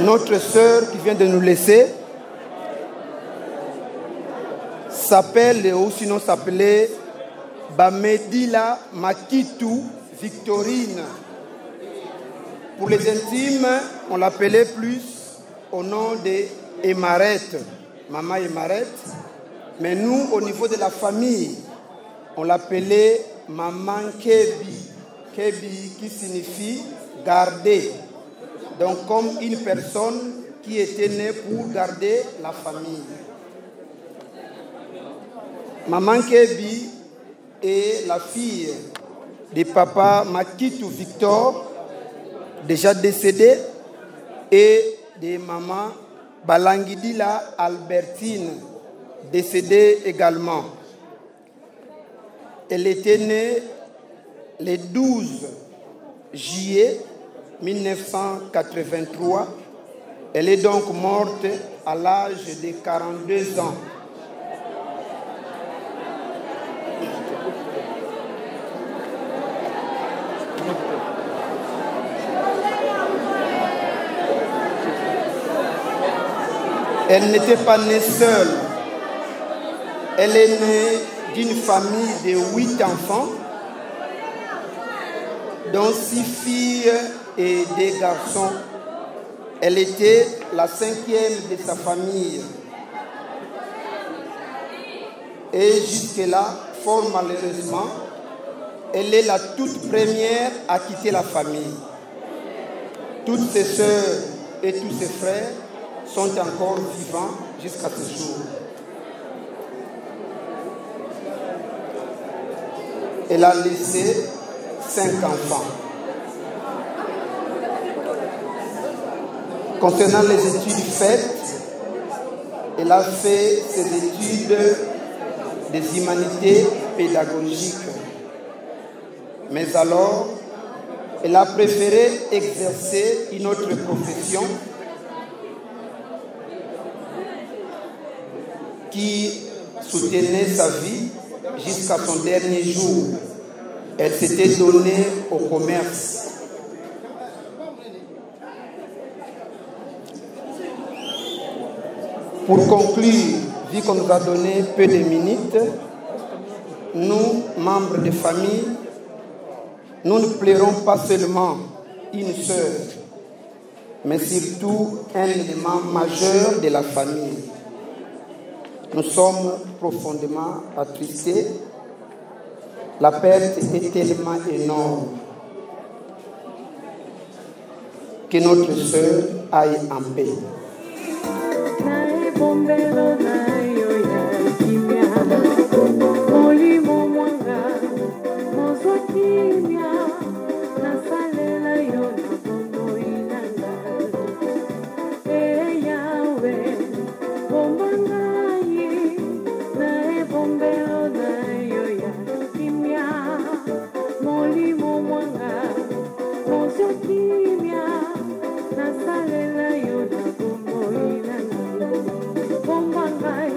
Notre sœur qui vient de nous laisser s'appelle, ou sinon s'appelait Bamedila Makitu Victorine. Pour les intimes, on l'appelait plus au nom de Emarette, Maman Emarette. Mais nous, au niveau de la famille, on l'appelait Maman Kebi. Kebi qui signifie garder. Donc comme une personne qui était née pour garder la famille. Maman Kebi est la fille de papa Makitu Victor, déjà décédé, et de maman Balangidila Albertine, décédée également. Elle était née le 12 juillet 1983. Elle est donc morte à l'âge de 42 ans. Elle n'était pas née seule. Elle est née d'une famille de 8 enfants, dont 6 filles et 2 garçons. Elle était la 5e de sa famille. Et jusque-là, fort malheureusement, elle est la toute première à quitter la famille. Toutes ses sœurs et tous ses frères sont encore vivants jusqu'à ce jour. Elle a laissé 5 enfants. Concernant les études faites, elle a fait ses études des humanités pédagogiques. Mais alors, elle a préféré exercer une autre profession qui soutenait sa vie jusqu'à son dernier jour. Elle s'était donnée au commerce. Pour conclure, vu qu'on nous a donné peu de minutes, nous, membres de famille, nous ne pleurons pas seulement une sœur, mais surtout un élément majeur de la famille. Nous sommes profondément attristés. La perte est tellement énorme que notre sœur aille en paix. Bomba ngai.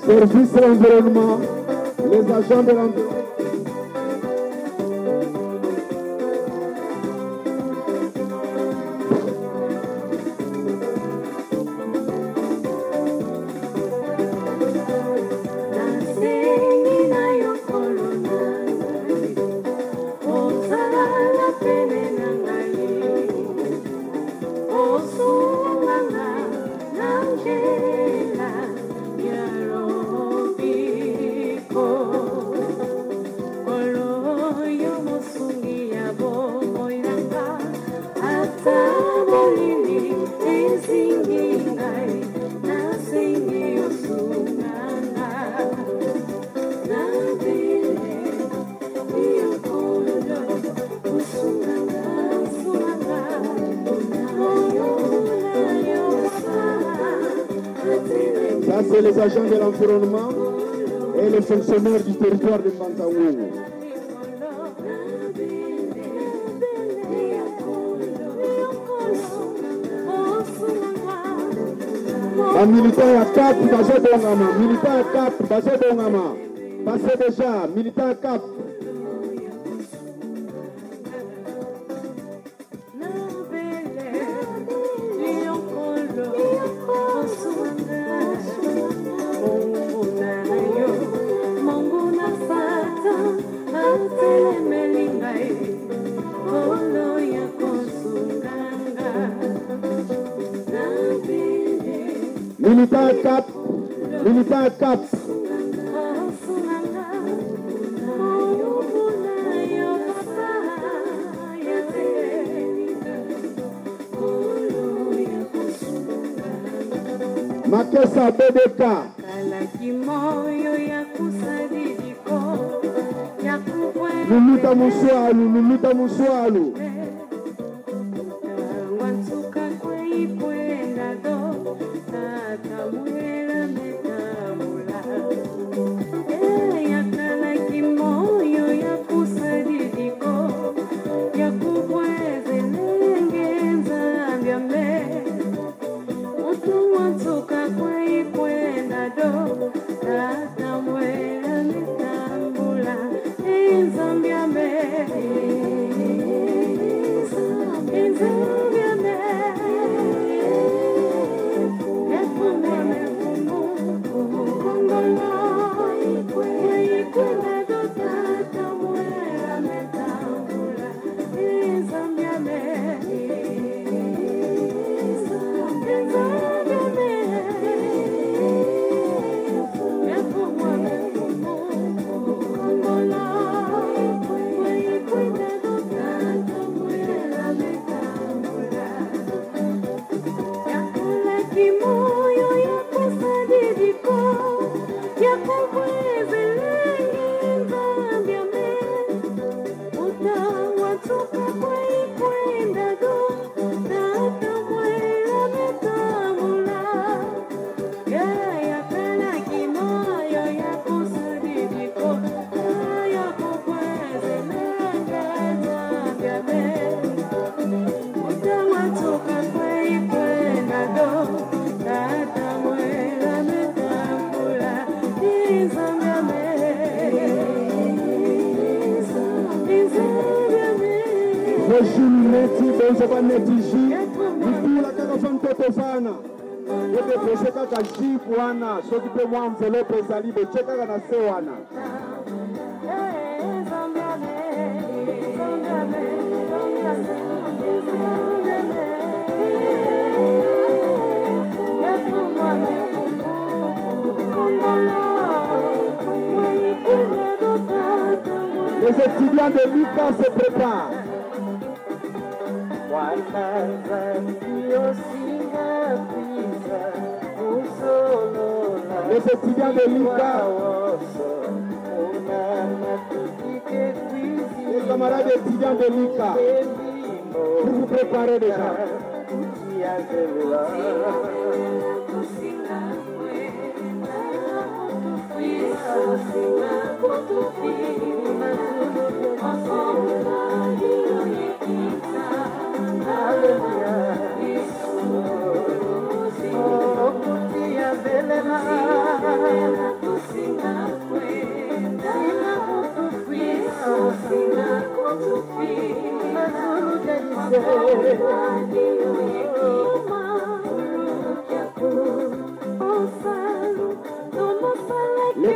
Service environnement, les agents de l'environnement. Ça, c'est les agents de l'environnement et les fonctionnaires du territoire de Mbanza-Ngungu. Ba militant ya CAP bazobongama, militant ya CAP bazobongama. Passez déjà, militant ya CAP. Militant CAP, militant CAP. Makesa BDK. Luluta Muswalu, Luluta Muswalu. Soki mpe mwa enveloppe ezali botie kaka na se wana. Les étudiants de l'UCA se préparent. Les étudiants de l'UCA, les camarades étudiants de l'UCA, vous vous préparez déjà. Les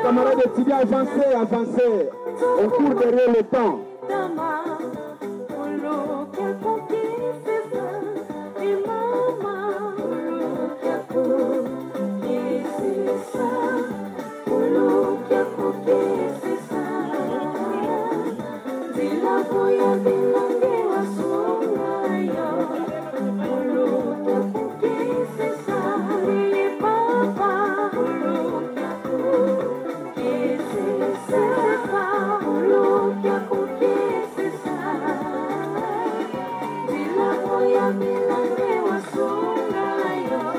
camarades étudiants, avancez, avancez. On court derrière le temps.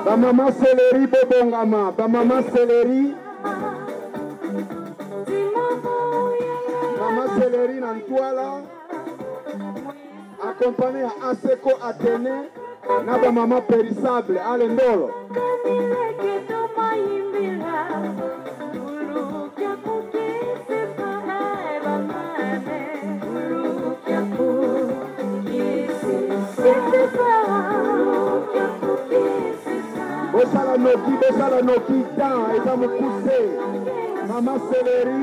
Bamama Céleri bobongama, bamama Céleri, mama Céleri na Ntwala, accompagné ya Aseko Athénée na bamama périssable ale Ndolo. Bosala noki, bosala noki, temps eza mokuse. Mama Céleri.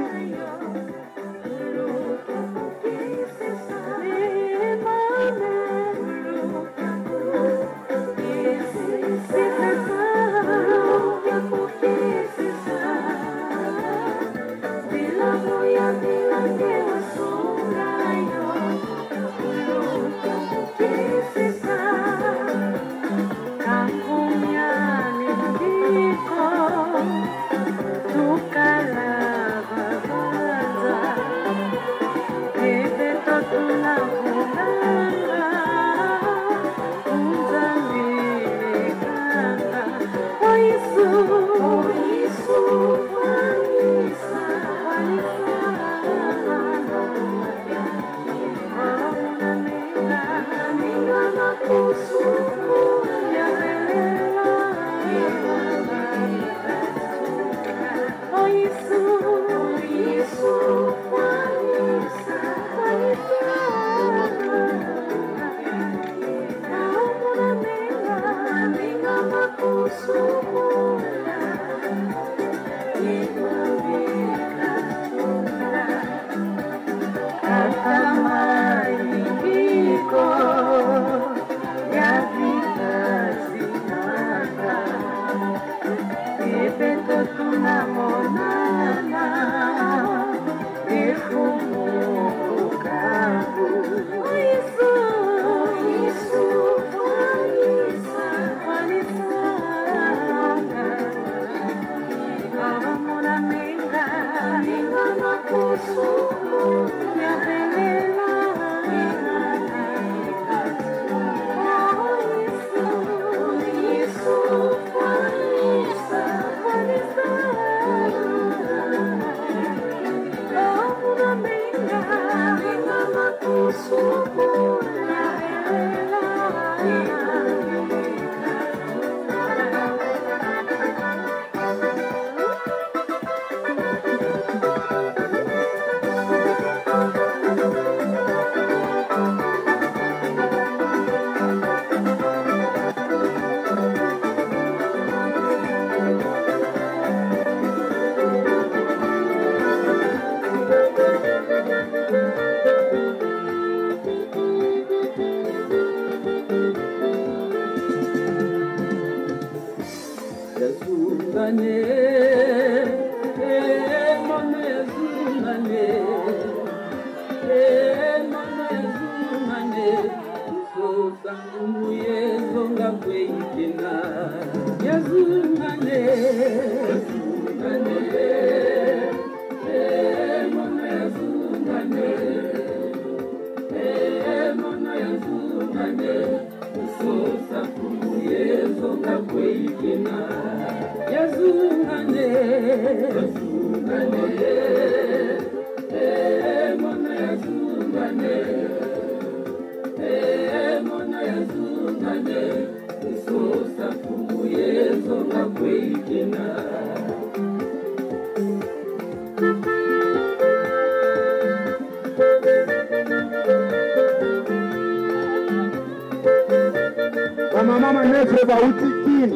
Bandeko bauti Kin,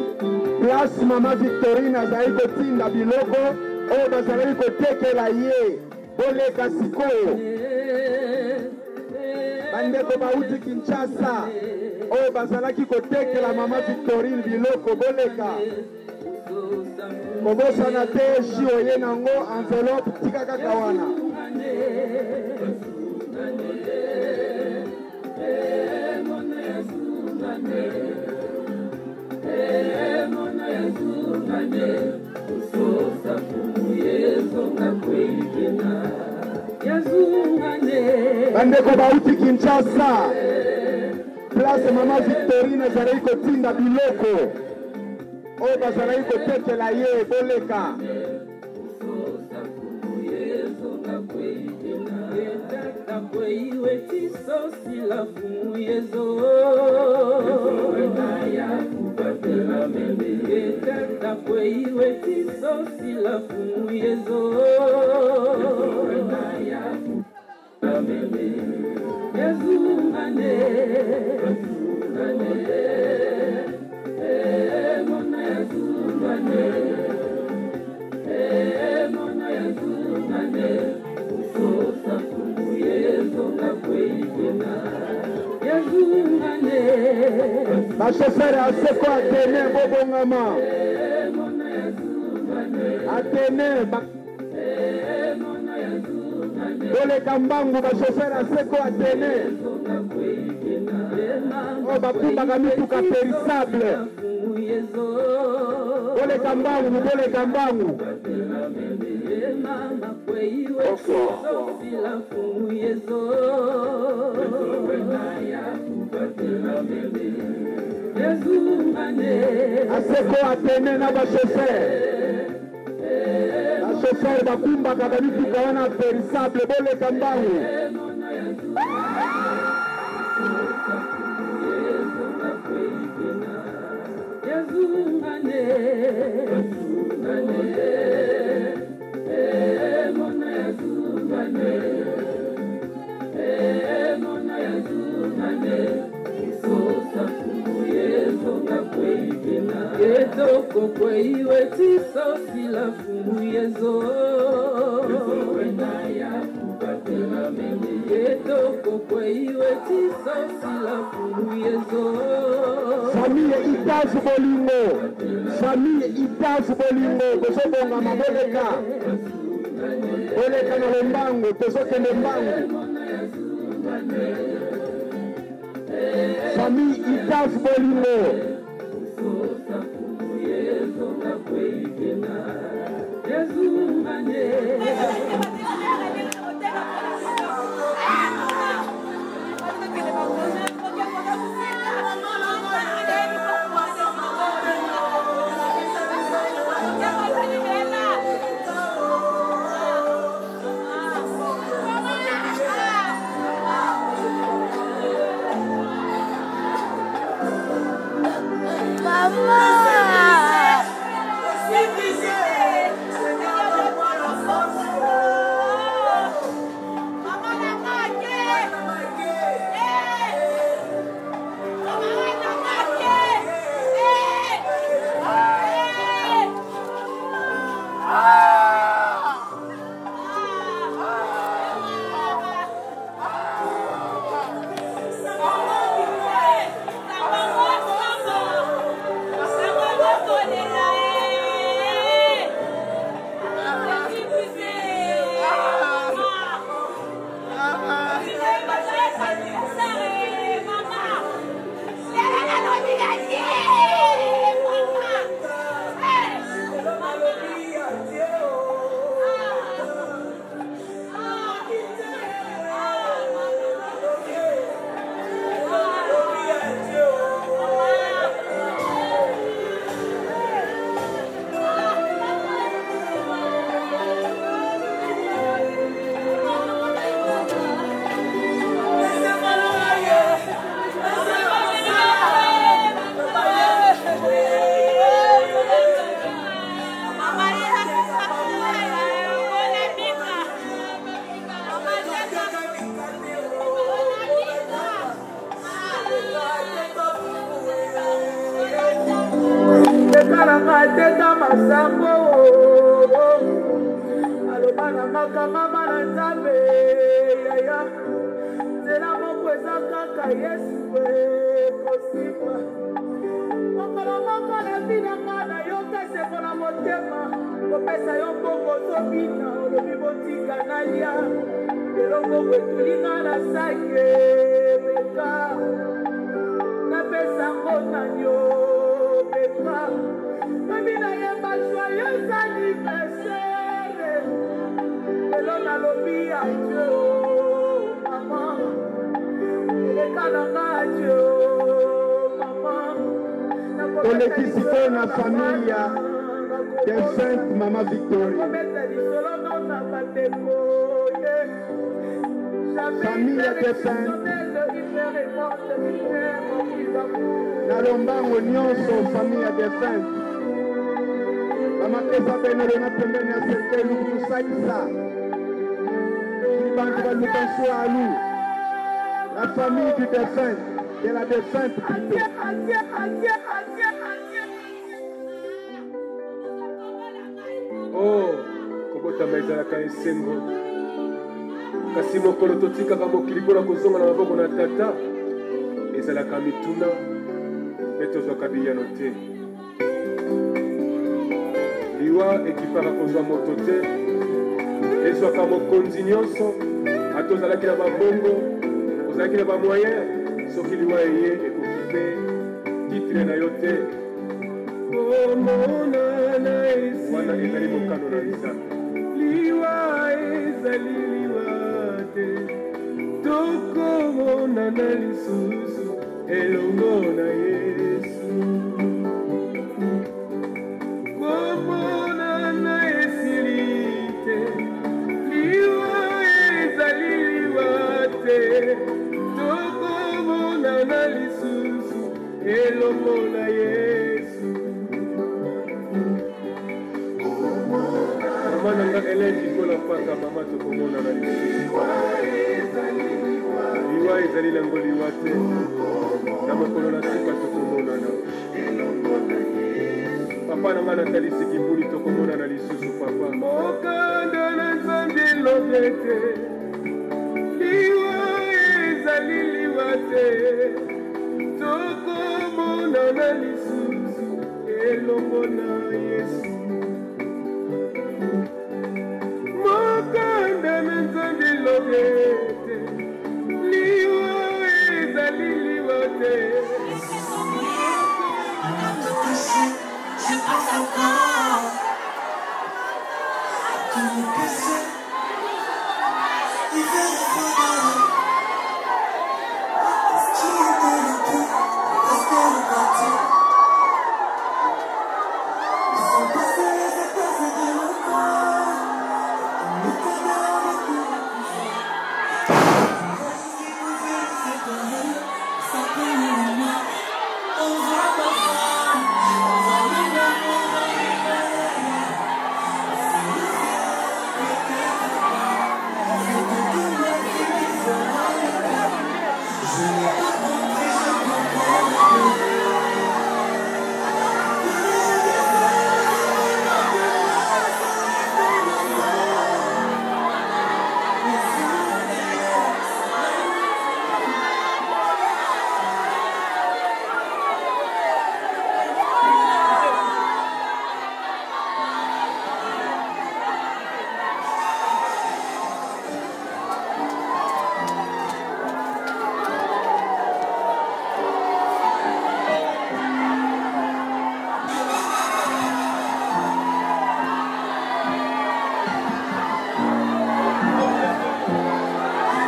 place mama Victorine azali kotinda biloko oyo bazalaki kotekela ye, boleka sikoyo. Bandeko bauti Kinshasa oyo bazalaki kotekela mama Victorine biloko, boleka. Kobosana te ji oye nango enveloppe tika kaka wana. Bandeko bauti Kinshasa, place mama Victorine azalaki kotinda biloko oyo bazalaki kotekela ye, boleka. Bashofere aseko atene bobongama atene boleka mbangu bashofere aseko atene oyo bakumbaka mituka perisable boleka mbangu boleka mbangu. Aseko atene na bashofere bashofere bakumbaka bamituka wana perisable boleka mbangu. Famille Itaz Bolingo, famille Itaz Bolingo, tozobongama boleka boleka na lombango, tozokende mbangu. Famille Itaz Bolingo. na nga ateka masango aloba na nga kangama na nzambe yaya nzela moko eza kaka yesu ekosimba mokolo moko na vi na nga nayoka esengo na motema kopesa yo mbongo ozobina olobi botika nalia lelo mbongo etuli nga na sake meka napesa ngo nani o meka lobi nayemba joyeux anniversaire lelo nalobi adieu mama eleka na nga adieu mama Toleki sikoyo na famille ya defunte mama Victorine. Kobeta lisolo no na bandeko ye. Famille ya defunte. Na lombango nyonso famille ya defunte. Bamakesa benelo na pembeni ya cercueil lukutusalisa. Kili bantu baluka nswalu. La famille du défunt, de la défunte plutôt. Oh, kobotama ezalaka esengo, kasi mokolo totikaka mokili mpo na kozonga na maboko na tata ezalaka mituna mpe tozwaka biyano te. Liwa ekipaka kozwa moto te, ezwaka mokonzi nyonso, ata ozalaki na bambongo, ozalaki na bamoyen, soki liwa eye ekokipe titre na yo te. Wana ezali mokano na Nzambe. Liwa ezali liwa te, tokomonana lisusu elongo na Yesu. Komonana esili te, liwa ezali liwa te, tokomonana lisusu elongo na Yesu. Mama na nga Hélène Ikola Paka, mama tokomonana lisusu. Liwa ezali nango liwa te, na mokolo na suka tokomonana. Papa na nga natalisi kibuli, tokomonana lisusu papa. Mokanda na Nzambe elobi ete liwa ezali liwa te, tokomonana lisusu elongo na Yesu. Mokanda na Nzambe elobi ete liwa ezali liwa te.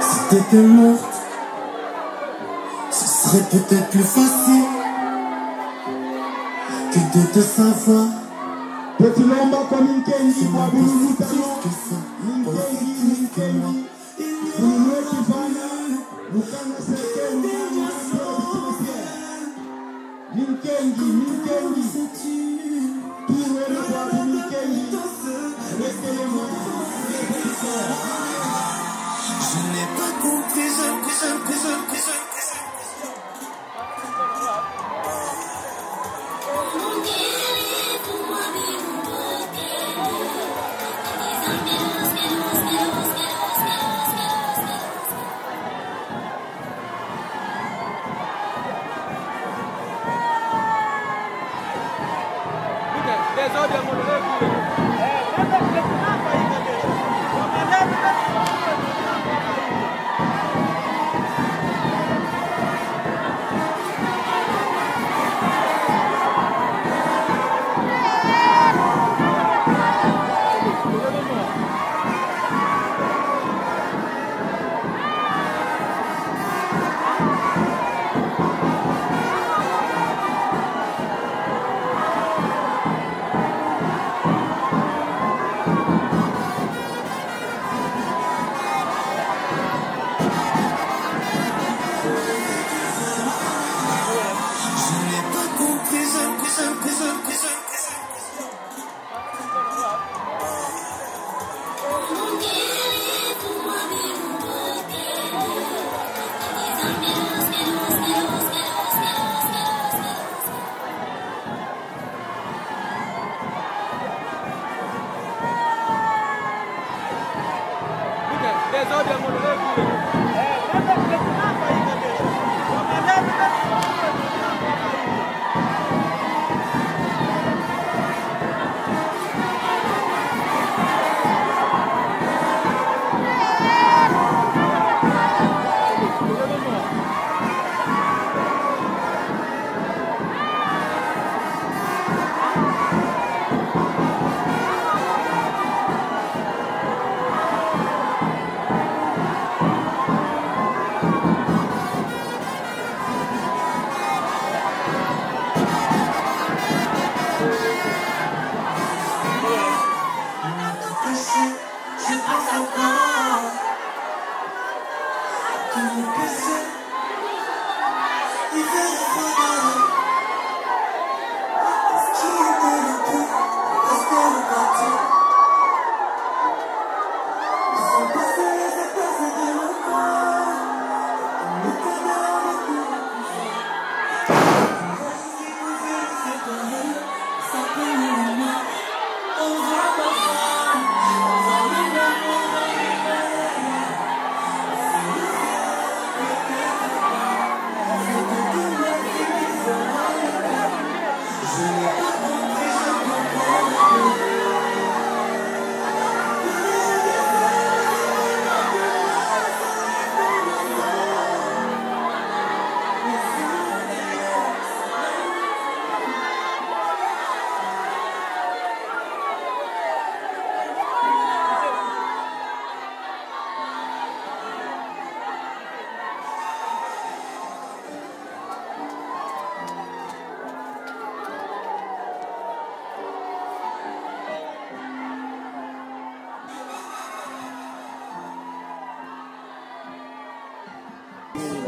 Si t'étais morte, ce serait peut-être plus facile que de te savoir. Totilomba kwa Minkengi C'est kwa moins Bululu positif Tano. que ça, Minkengi, positif que moi. Minkengi. Bululu Kivana. Lukanga Serkeli. Minkengi, Minkengi. Tuwele kwa Minkengi. Rekelemo. Je n'ai pas compris, je, je, je, je, je. Mon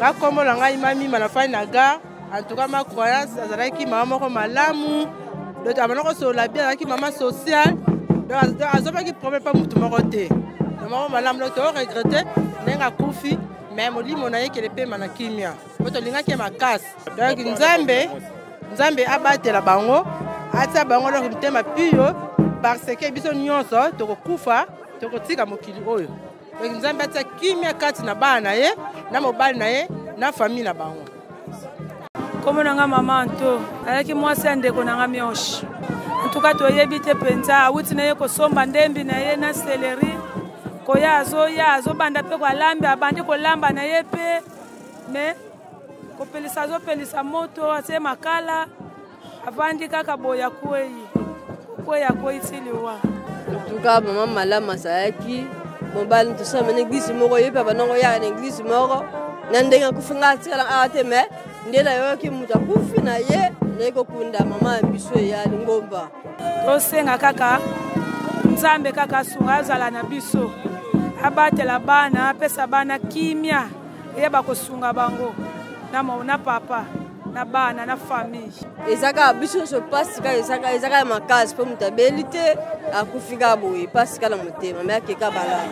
Nga nkombo na ngai Mamima, nafandi na gare. En tout cas, ma croyance, azalaki mama moko malamu, donc abanda kosolola bien, azalaki mama sociale, donc azwamaki problème mpa motu moko te, mama malamu. Donc toregrete ndenge akufi, mais molimo na ye ekele pema na kimia, po tolingaki ye makasi. Donc Nzambe abatela bango, atia bango donc motema pio, parce que biso nyonso tokokufa, tokotika mokili oyo. Donc Nzambe atia kimia kati na bana na ye, na mobali na ye, na famille na bango. Kombo na nga mama Anto, azalaki mwasi ya ndeko na nga Mioche. Antuka toyebi te mpenza, awuti na ye kosomba ndembi na ye na seleri, koya azoya azobanda mpe koalambi, abandi kolamba na ye mpe me kopelisa, azopelisa moto, atie makala, avandi kaka boye, akwei, kokwei, akwei ti liwa. Tuka mama malamu, azalaki mobali tosala na eglise moko, ye mpe abanda koyaka na eglise moko. Na ndenge akufi, ngai atikala awa te, me nde nayoki moto akufi na ye, naye kokunda mama ya biso ya lingomba. Tosenga kaka Nzambe kaka asunga, azala na biso, abatela bana, apesa bana kimia, eyeba kosunga bango na papa na bana na famille. Eza kaka biso nyonso mpasi kaka, eza kaka makasi, mpo moto abeli te, akufi kaka boye, mpasi kaka na motema, me akeka balala.